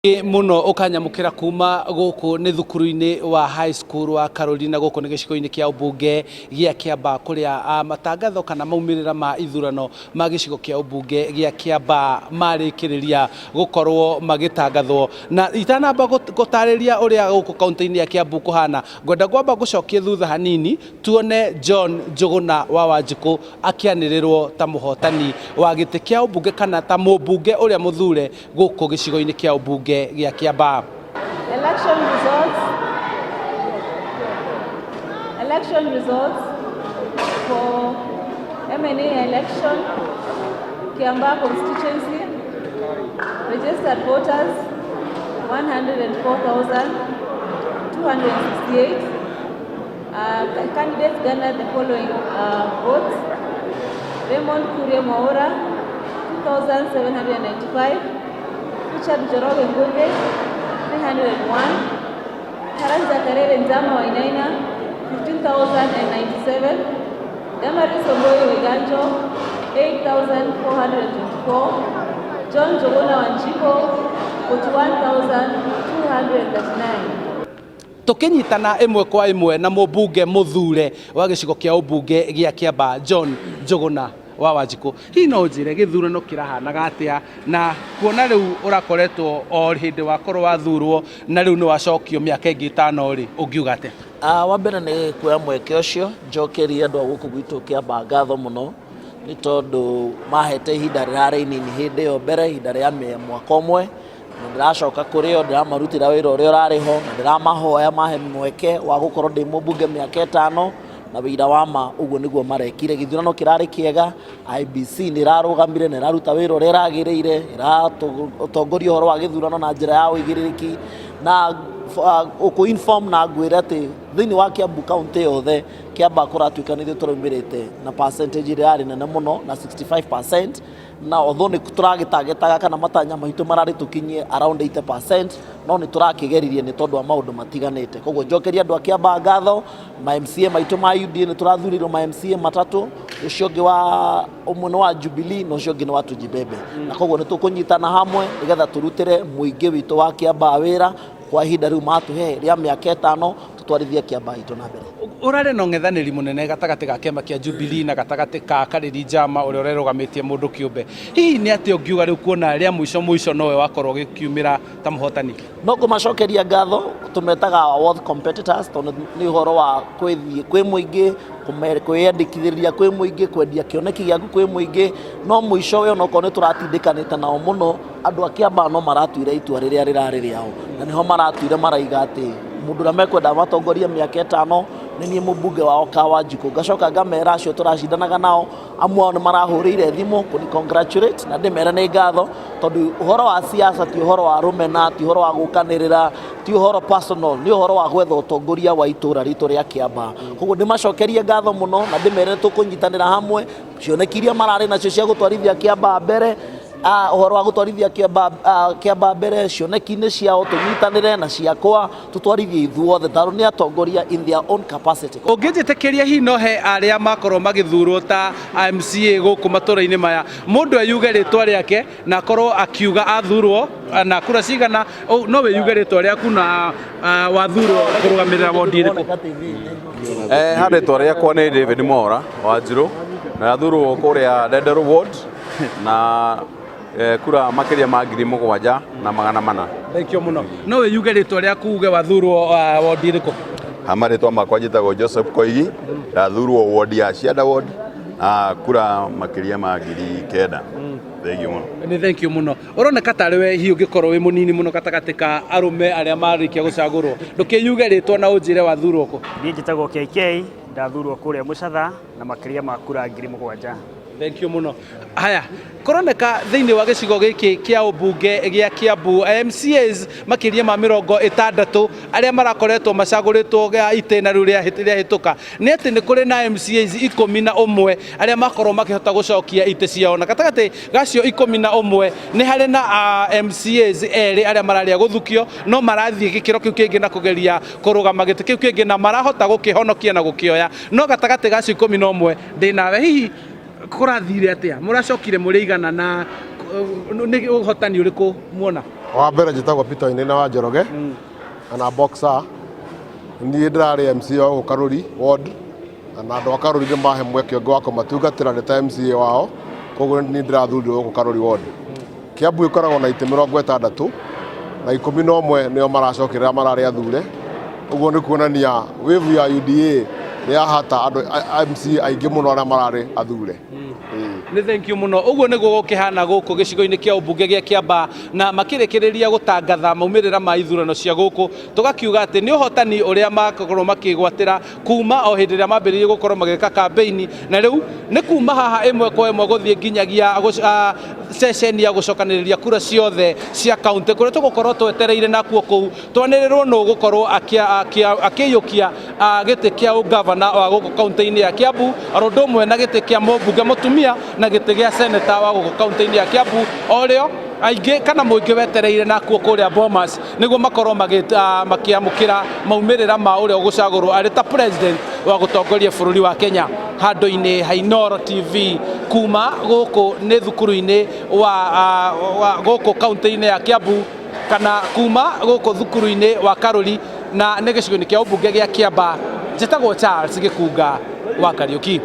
Muno ukanyamukira kuma guku ni thukuru-ini wa high school wa Carolina guku ni gicigo-ini kia ubunge gia Kiambaa kuria matangatho kana maumirira ma ithurano ma gicigo kia ubunge gia Kiambaa marikiriria gukorwo magitangathwo. Na itanamba gutariria uria guku kaunti-ini ya Kiambu kuhana, ngwenda kwamba gucokie thutha hanini tuone John Njuguna wa Wanjiku akianirirwo ta muhotani wa giti kia ubunge kana ta mubunge uria muthure guku gicigo-ini kia ubunge gia Kiambaa. Election results. Election results for MNA election, Kiambaa constituency, registered voters 104,268. Candidates garnered the following votes: Raymond Kurie Mwaura, 2,795. Richard Njoroge Ngure, 301. Karanja Karere Njama Wainaina, 15,097. Damaris Omboi Weganjo, 8,424. John Njuguna Wanjiku, 41,239. Tukinyitana ĩmwe kwa ĩmwe na mũmbunge mũthure wa gĩcigo kĩa ũmbunge gĩa Kiambaa, John Njuguna wa Wanjiku, hihi no ũnjĩre gĩthurano kĩrahanaga atĩa, na kuona rĩu ũrakoretwo o hĩndĩ wakorwo wathurwo na rĩu nĩ wacokio mĩaka ĩngĩ 5 rĩ, ũngiuga atĩa? Wa mbere nĩ kuoya mweke ũcio njokerie andũ a gũkũ gwitũ Kiambaa ngatho mũno, nĩ tondũ mahete ihinda rĩrarĩ inini hĩndĩ ĩyo mbere, ihinda rĩa mwaka ũmwe, na ndĩracoka kũrĩ o ndĩramarutĩra wĩra ũrĩa ũrarĩ ho, na ndĩramahoya mahe mweke wa gũkorwo ndĩ mũmbunge mĩaka 5, na wĩira wa ma ũguo nĩguo marekire. Gĩthurano kĩrarĩ kĩega, IBC nĩ ĩrarũgamire na ĩraruta wĩra ũrĩa ĩragĩrĩire, ĩratongoria ũhoro wa gĩthurano na njĩra ya ũigĩrĩrĩki, na ũkũ inform na ngwĩre atĩ thĩinĩ wa Kiambu county yothe, Kiambaa kũratuĩka nĩ ithuĩ tũraumĩrĩte na percentage ĩrĩa yarĩ nene mũno na 65%, na although nĩ tũragĩtagetaga kana matanya maitũ mararĩ tũkinyie around 80%, no nĩ tũrakĩgeririe nĩ tondũ wa maũndũ matiganĩte. Koguo njokeria andũ a Kiambaa ngatho. Ma MCA maitũ ma UDA nĩ tũrathurirwo ma MCA matatũ, ũcio ũngĩ wa ũmwe nĩ wa Jubilee na ũcio ũngĩ nĩ wa Tujibebe, na koguo nĩ tũkũnyitana hamwe nĩgetha tũrutĩre mũingĩ witũ wa Kiambaa wĩra kwa ihinda rĩu matũhe rĩa mĩaka 5, tũtwarithie Kiambaa itũ na mbere. Ũrarĩ na ũng'ethanĩri mũnene gatagatĩ ga kĩama kĩa Jubilee na gatagatĩ ka Karĩri Njama ũrĩa ũrerũgamĩtie mũndũ kĩũmbe. Hihi nĩ atĩa ũngiuga rĩu kuona rĩa mũico mũico nowe wakorwo ũgĩkiumĩra ta mũhotani? No kũmacokeria ngatho, tũmetaga our world competitors, tondũ nĩ ũhoro wa kwĩthiĩ kwĩ mũingĩ, kwĩyandĩkithĩrĩria kwĩ mũingĩ, kwendia kĩoneki gĩaku kwĩ mũingĩ, no mũico we onokorwo nĩ tũratindĩkanĩte nao mũno, andũ a Kiambaa no maratuire itua rĩrĩa rĩrarĩ rĩao, na nĩho maratuire maraiga atĩ mũndũ ũrĩa mekwenda matongorie mĩaka 5 nĩ niĩ mũmbunge wao ka Wanjikũ. Ngacoka ngamera acio tũracindanaga nao, amwe ao nĩ marahũrĩire thimũ kũni congratulate, na ndĩmere nĩ ngatho, tondũ ũhoro wa siasa ti ũhoro wa rũmena, ti ũhoro wa gũkanĩrĩra, ti ũhoro personal, nĩ ũhoro wa gwetha ũtongoria wa itũra ritũ rĩa Kiambaa. Koguo ndĩmacokerie ngatho mũno na ndĩmere tũkũnyitanĩra hamwe cioneki iria mararĩ nacio cia gũtwarithia Kiambaa mbere, ũhoro wa gũtwarithia Kiambaa mbere cioneki-inĩ ciao, tũnyitanĩre na ciakwa tũtwarithie ithuothe, tondũ nĩ atongoria in their own capacity. Ũngĩnjĩtĩkĩria, hihi no he arĩa makorwo magĩthurwo ta MCA gũkũ matũra-inĩ maya, mũndũ eyuge rĩtwa rĩake na akorwo akiuga athurwo na kura cigana, no wĩyuge rĩtwa rĩaku na wathurwo kũrũgamĩrĩra wondi ĩrĩkũ? Ha rĩtwa rĩakwa nĩ David Mwaura Wanjirũ, na ndathurwo kũrĩa Ndenderũ ward na kura makĩria ma 7400. Thank you mũno. No wĩyuge rĩtwa rĩaku uge wathurwo wondi ĩrĩkũ? Ha marĩtwa makwa njĩtagwo Joseph Koigi, ndathurwo ward ya Cianda ward na kura makĩria ma 9000. Thank you mũno. Nĩ thank you mũno. Ũroneka tarĩ we hihi ũngĩkorwo wĩ mũnini mũno gatagatĩ ka arũme arĩa marĩkia gũcagũrwo, ndũkĩyuge rĩtwa na ũnjĩre wathurwo kũ? Niĩ njĩtagwo KK, ndathurwo kũrĩa Mũcatha na makĩria ma kura 7000. Thank you mũno. Haya, kũroneka thĩinĩ wa gĩcigo gĩkĩ kĩa ũmbunge gĩa Kiambu, MCAs makĩria ma 60 arĩa marakoretwo macagũrĩtwo gĩa itĩna rĩu rĩahĩtũka, nĩ atĩ nĩ kũrĩ na MCAs 11 arĩa makorwo makĩhota gũcokia itĩ ciao, na gatagatĩ gacio 11 nĩ harĩ na MCAs erĩ arĩa mararĩa gũthukio, no marathiĩ gĩkĩro kĩu kĩngĩ na kũgeria kũrũgama gĩtĩ kĩu kĩngĩ na marahota gũkĩhonokia na gũkĩoya. No gatagatĩ gacio 11 ndĩ nawe, hihi kũrathire atĩa? Mũracokire mũrĩ igana na nĩ ũhotani ũrĩkũ muona? Wa mbere njĩtagwo Peter Wainaina wa Njoroge ana boxer. Niĩ ndĩrarĩ MCA wa gũkũ Karũri ward, na andũ a Karũri nĩ mahe mweke ũngĩ wa kũmatungatĩra ndĩ ta MCA wao, koguo niĩ ndĩrathurirwo gũkũ Karũri ward. Kiambu ĩkoragwo na itĩ 60 na 11 nĩo maracokerera mararĩ athure, ũguo nĩ kuonania wave ya UDA nĩ yahata andũ MCA aingĩ mũno arĩa mararĩ athure. Nĩ thank you mũno. Ũguo nĩguo gũkĩhana gũkũ gĩcigo-inĩ kĩa ũmbunge gĩa Kĩambaa, na makĩrĩkĩrĩria gũtangatha maumĩrĩra ma ithurano cia gũkũ, tũgakiuga atĩ nĩ ũhotani ũrĩa makorwo makĩgwatĩra kuma o hĩndĩ ĩrĩa mambĩrĩirie gũkorwo magĩka kambĩini, na rĩu nĩ kuma haha ĩmwe kwa ĩmwe gũthiĩ nginyagia ceceni ya gũcokanĩrĩria kura ciothe cia kaunti, kũrĩa tũgũkorwo twetereire nakuo kũu twanĩrĩrwo nũ gũkorwo akĩiyũkia gĩtĩ kĩa ũgavana wa gũkũ kaunti-inĩ ya Kiambu, oro ũndũ ũmwe na gĩtĩ kĩa mũmbunge mũtumia na gĩtĩ gĩa seneta wa gũkũ kaunti-inĩ ya Kiambu, o rĩo aingĩ kana mũingĩ wetereire nakuo kũrĩa Bomas nĩguo makorwo makĩamũkĩra maumĩrĩra ma ũrĩa ũgũcagũrwo arĩ ta president wa gũtongoria bũrũri wa Kenya. Handũ-inĩ ha Inooro TV kuma gũkũ nĩ thukuru-inĩ wa gũkũ kaunti-inĩ ya Kiambu, kana kuma gũkũ thukuru-inĩ wa Karũri na nĩ gĩcigo-inĩ kĩa ũmbunge gĩa Kĩambaa, njĩtagwo Charles Gĩkunga wa Kariũki.